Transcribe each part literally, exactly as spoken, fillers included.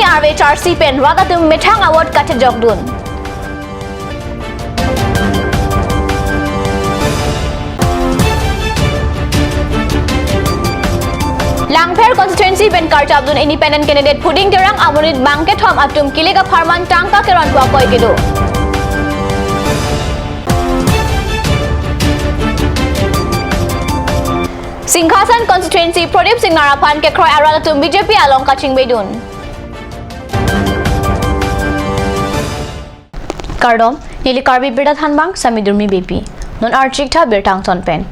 Arve charsi pen rat atum methang a-vote kachejokdun. Langpher constituency pen karchapdun independent candidate Phuding Terang amonit bangkethom atum kilik apharman tangka keron pu akoi kedo. Singhason constituency Prodip Singnar aphan kekroi arat atum B J P along kachingbedun. Kardom, neli Karbi Birta Thanbang, Sami Durmi Beypi. Non archik tha birta angton pen.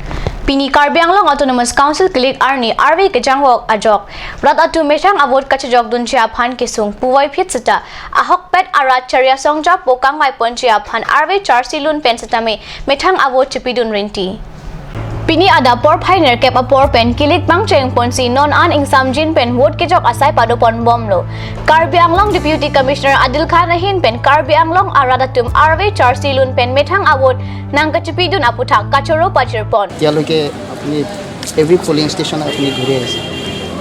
Pini Karbi Anglong Autonomous Council kilik arni arve kejangvok ajok rat atum methang a-vote kachejokdunji aphan kesung puvoiphit seta ahokpet arat chariasongja po kangvai ponji aphan arve charsi lun pen setame methang a-vote chepidun rinti. Pini adap porphai nerkep apor pen kilik pangcheng ponsi non an ingsamjin pen vote kejok asai padopon bomlo. Karbi Anglong Deputy Commissioner Adil Khan ahin pen Karbi Anglong arat atum arve charsi lun pen methang a-vote nangkachepidun aputhak kachoro pachirpon. এতিয়ালৈকে আপুনি every polling station আপুনি ঘূৰি আহিছে,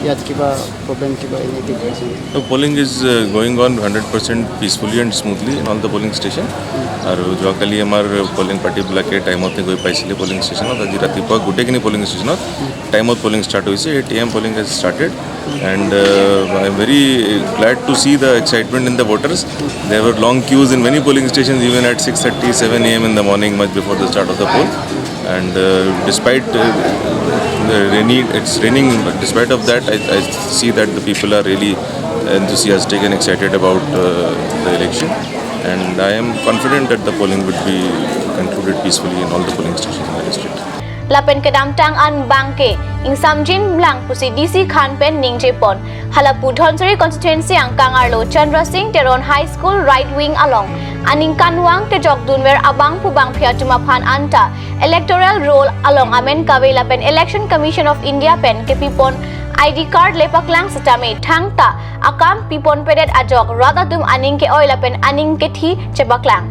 ইয়াত কিবা প্ৰব্লেম কিবা এনেকৈ হৈছে নেকি? The polling is uh, going on hundred percent peacefully and smoothly in all the polling station. আৰু যোৱাকালি আমাৰ পলিং পাৰ্টিবিলাকে টাইমতে গৈ পাইছিলে পলিং ষ্টেচনত। আজি ৰাতিপুৱা গোটেইখিনি পলিং ষ্টেচনত টাইমত পলিং ষ্টাৰ্ট হৈছে। Eight A M polling has started and uh, I am very glad to see the excitement in the voters. There were long queues in many polling stations even at six thirty, seven A M in the morning, much before the start of the poll. And uh, despite uh, the rainy, it's raining, but despite of that, I, I see that the people are really enthusiastic and excited about uh, the election. And I am confident that the polling would be concluded peacefully in all the polling stations in the district. Lapen kedamtang an bangke ingsamjin lang pusi D C Khan pen ningjepon. Hala pu Dhansiri constituency angkang arlo Chandra Singh Teron High School right wing along aningkanvang kejokdunver abangphu bangphi atum aphan anta electoral roll along amen kave lapen Election Commission of India pen kepipon I D card le paklang setame thangta akam piponpedet ajok rat atum aning ke-oi lapen aning kethi chepaklang.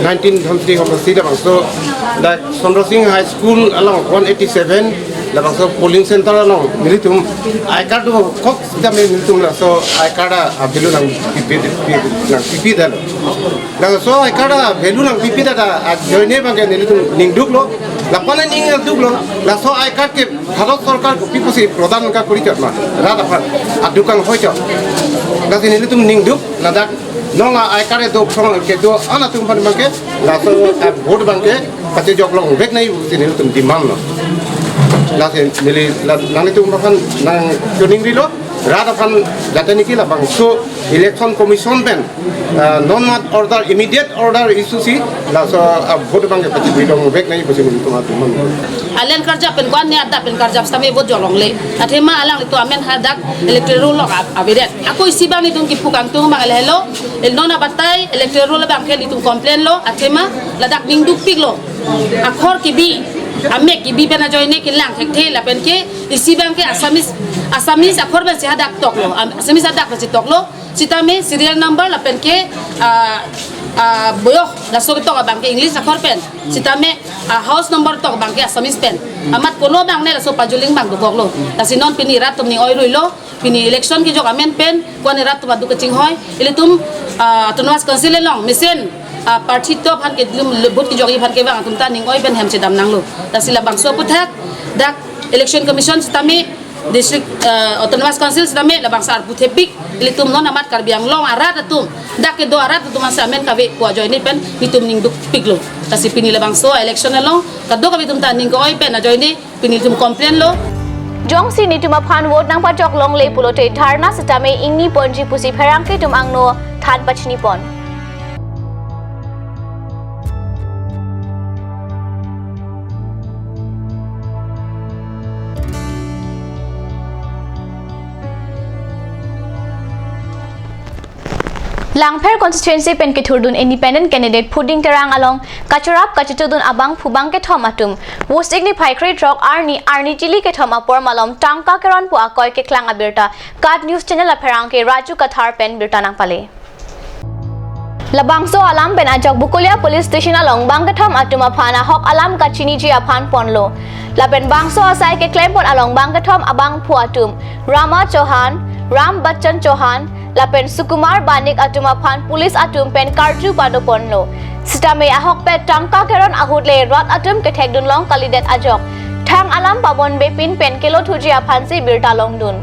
Nineteen Dhansiri Constituency labangso dak Chandra Singh High School along one eighty seven labangso polling center along nelitum I card do kok sitame nelitum laso I card a-value nangpipi nangpipi dalo. Laso I card a-value nangpipi data ajoine bangke nelitum ningduklo. Lapen ningduklo. Laso I card ke Bharat Sarkar kopi pusi prodan ka kori chot ma. Rat aphan aduk kanghoi chot. Lasi nelitum ningduk ladak non la I card do phrong kedo an atum aphan bangke laso eh, vote bangke kachejok longvek nangji pusi nelitum demand lo. Lasi neli la- nanglitum aphan nangchoningrilo rat aphan jate niki labangso Election Commission pen ah, non mat order, immediate order issue si laso ah, vote bangke pachipidongvek nangji pusi nelitum aphan demand lo. Alen karjap pen ko-an ne adap pen karjap sitame vote jolongle. Athema alanglitum amen hadak electoral roll along ab- abiret. Ako isi bang nelitum kipu kangtung bang el helo. El non abatai electoral roll bangke nelitum complain lo. Athema ladak ningdukpiklo. Akhor kebi, amek kebi pen ajoine kelang thekthe lapen ke isi bangke Assamese, Assamese akhor pensi hadak toklo. Am- Assamese hadak pensi toklo. Sitame serial number lapen ke ah, ah, boyoh laso ketok abangke English akhor pen. Sitame ah, house number tok abangke Assamese pen. Amat kono bang ne laso pajuling bang dokoklo. Lasi non pini rat atum ning-oiruilo, pini election kejok amen pen ko-an ne rat atum aduk kachinghoi. Ilitum ah, Autonomous Council along mesen ah, party top aphan ke lum- vote kejokji aphan kevang atum ta ning-oi pen hem chedam nanglo. Lasi labangso aputhak dak Election Commission sitame District uh, Autonomous Council sitame labangso arpu thepik ilitum non amat Karbi Anglong arat atum dak kedo arat atum ansi amen kave pu ajoine pen nelitum ningdukpiklo. Lasi pini labangso election along kadokave atum ta ning ke-oi pen ajoine pini nelitum complain lo. Jongsi nelitum aphan vote nangpachok longle pulote dharna sitame ingni ponji pusi pherangke atum angno than pachinipon. Langpher constituency pen kethurdun independent candidate Phuding Terang along kachorap kachetudun abangphu bangkethom atum Vosik niphai krethrok arni arni chili kethom apor malom tangka keron pu akoi keklang abirta KAT News Channel apherangke Raju Kathar pen birta nangpale. Labangso alam pen ajok Bokolia Police Station along bangkethom atum aphan ahok alam kachiniji aphan ponlo. Lapen bangso asai keklempon along bangkethom abangphu atum Rama Chauhan, Ram Bachchan Chauhan, lapen Sukumar Banik atum aphan police atum pen karju padoponlo. Sitame ahokpet tangka keron ahut le rat atum kethekdunlong kalidet ajok thang alam pabonbepin pen kelothuji aphansi birta longdun.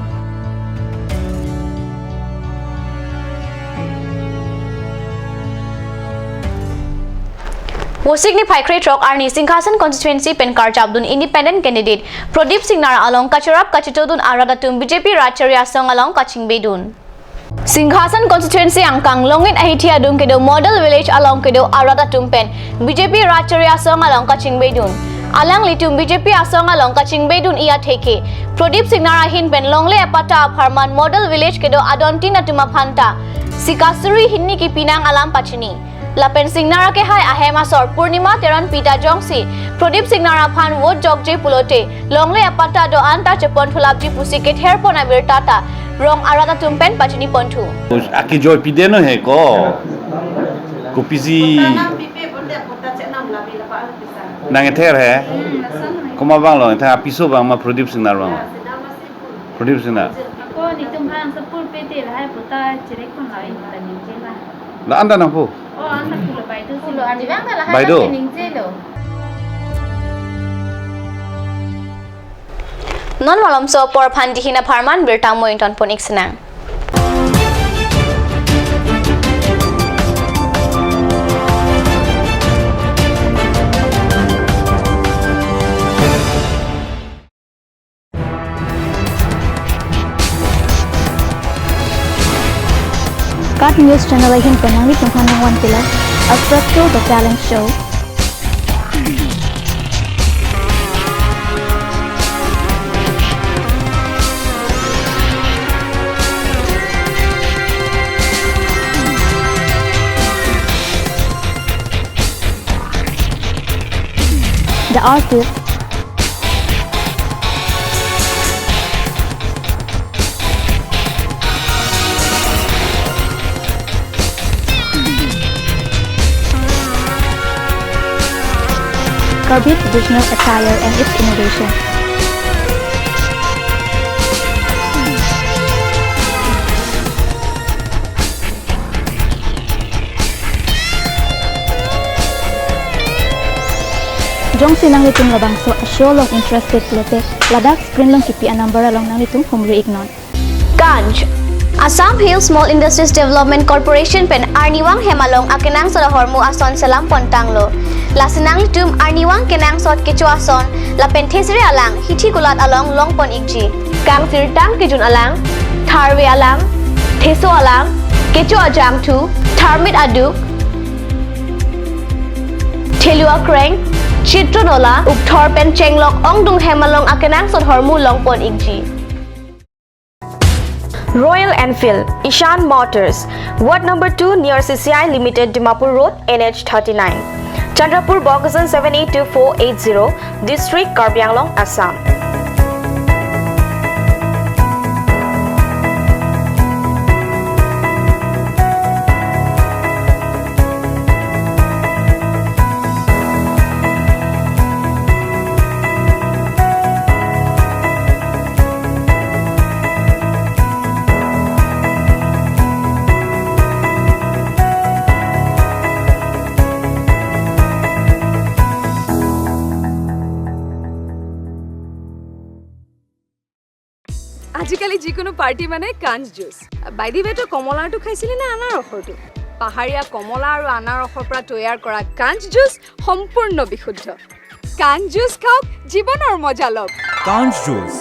Vosik niphai krethrok arni Singhason constituency pen karjapdun independent candidate Prodip Singnar along kacharap kachetodun arat atum B J P rat chari asong along kachingbedun. Singhason constituency angkang Longit ahithi adung kedo model village along kedo arat atum pen B J P rat chari asong along kachingbedun. Alanglitum B J P asong along kachingbedun-i atheke Prodip Singnar ahin pen longle apatta apharman model village kedo adontin atum aphanta sikasuri hini kipinang alam pachini. Lapen Singnar akehai ahem asor Purnima Teronpi ta jongsi Prodip Singnar aphan vote jokje pulote longle apatta do-an ta cheponthulapji pusi ketherpon abirta ta rong arat atum pen pachiniponthu. Akejoi pidetnon he ko. Kopisi nang ether he. Komat abang lo, ether apiso abang ma Prodip Singnar abang. Prodip Singnar. Ako netum bang sapur pete lahai puta cherekon lahai puta ningje la. La anda nangpu. Oh, anda pulo baido si. Pulo ani bang ta lahai baido ningje lo. Non malomso apor aphan dihin apharman birta mo ingtonpon-ik sinang. KAT News Channel ahin pen nanglitum aphan nangvan pilo Astro Show, The Talent Show. The Artist. Karbi traditional attire and its innovation. Jongsi nanglitum labangso a-show along interested pulote, ladak screen along kipi a-number along nanglitum humri-iknon. Kanj. Assam Hill Small Industries Development Corporation pen arnivang hem along akenangsot ahormu ason selam pontanglo. Lasi nanglitum arnivang kenangsot kecho ason lapen thesere alang hithi kulat along longpon-ikji. Kangsirtang kejun alang, tharve alang, theso alang, kecho ajangthu, tharmit aduk, thelu akreng, chitro nola, ukthor pen chenglok ongdung hem along akenangsot ahormu longpon-ikji. Royal Enfield, Ishan Motors, Ward number two near C C I Limited, Dimapur Road, N H thirty-nine, Chandrapur, Bokajan seven eight two four eight zero, District, Karbi Anglong, Assam. আজিকালি যিকোনো পাৰ্টি মানে কাঞ্জ juice. By the ৱে, তই কমলাৰটো খাইছিলি নে আনাৰসৰটো? পাহাৰীয়া কমলা আৰু আনাৰসৰ পৰা তৈয়াৰ কৰা কাঞ্জ জুচ সম্পূৰ্ণ বিশুদ্ধ। কাঞ্জ জুচ খাওক, জীৱনৰ মজা লওক। কাঞ্জ জুচ।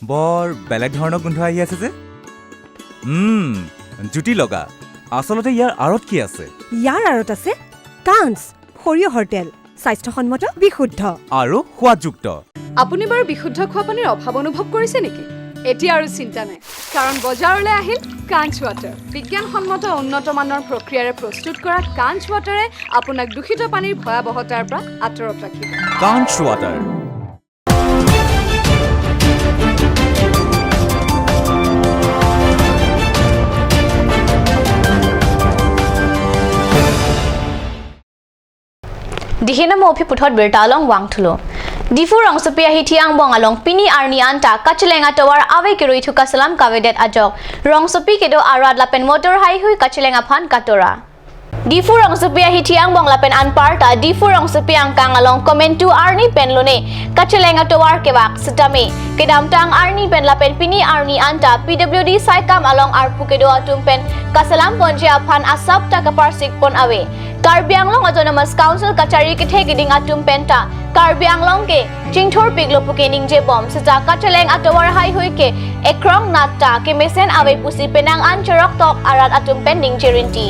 বৰ বেলেগ ধৰণৰ গোন্ধ আহি আছে যে। উম, জুতি লগা। আচলতে ইয়াৰ আঁৰত কি আছে? ইয়াৰ আঁৰত আছে কাঞ্চ, সৰিয়হৰ তেল, স্বাস্থ্যসন্মত, বিশুদ্ধ। আৰু সোৱাদযুক্ত। আপুনি বাৰু বিশুদ্ধ খোৱা পানীৰ অভাৱ অনুভৱ কৰিছে নেকি? এতিয়া আৰু চিন্তা নাই, কাৰণ বজাৰলৈ আহিল কাঞ্চ ৱাটাৰ। বিজ্ঞানসন্মত উন্নত মানৰ প্ৰক্ৰিয়াৰে প্ৰস্তুত কৰা কাঞ্চ ৱাটাৰে আপোনাক দূষিত পানীৰ ভয়াৱহতাৰ পৰা আঁতৰত ৰাখিব। কাঞ্চ water. Dihina mo aphi puthot birta along vangthulo. Diphu rongsopi ahithi angbong along pini arni anta kacheleng atovar ave kerui thu kachelam kavedet ajok rongsopi kedo arat lapen motor haihui kacheleng aphan katora. Diphu rongsopi ahithi angbong lapen anparta Diphu rongsopi angkang along komentu arni pen lone kacheleng atovar kevak setame kedamtang arni pen lapen pini arni anta P W D saikam along arpu kedo atum pen kachelam ponji aphan asap ta kaparsik pon ave. Karbi Anglong Autonomous Council kachari kethe keding atum penta Karbi Anglong ke chingthurpiklo puke ningjebom seta kacheleng atovar haihui ke ekrong nat ta kemesen ave pusi penang an chorok tok arat atum pen ningje rinti.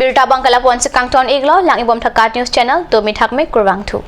Birta abang ke lapu-an si kangton iklo, lang-ibom tha KAT News Channel, domi thakme kurvangthu.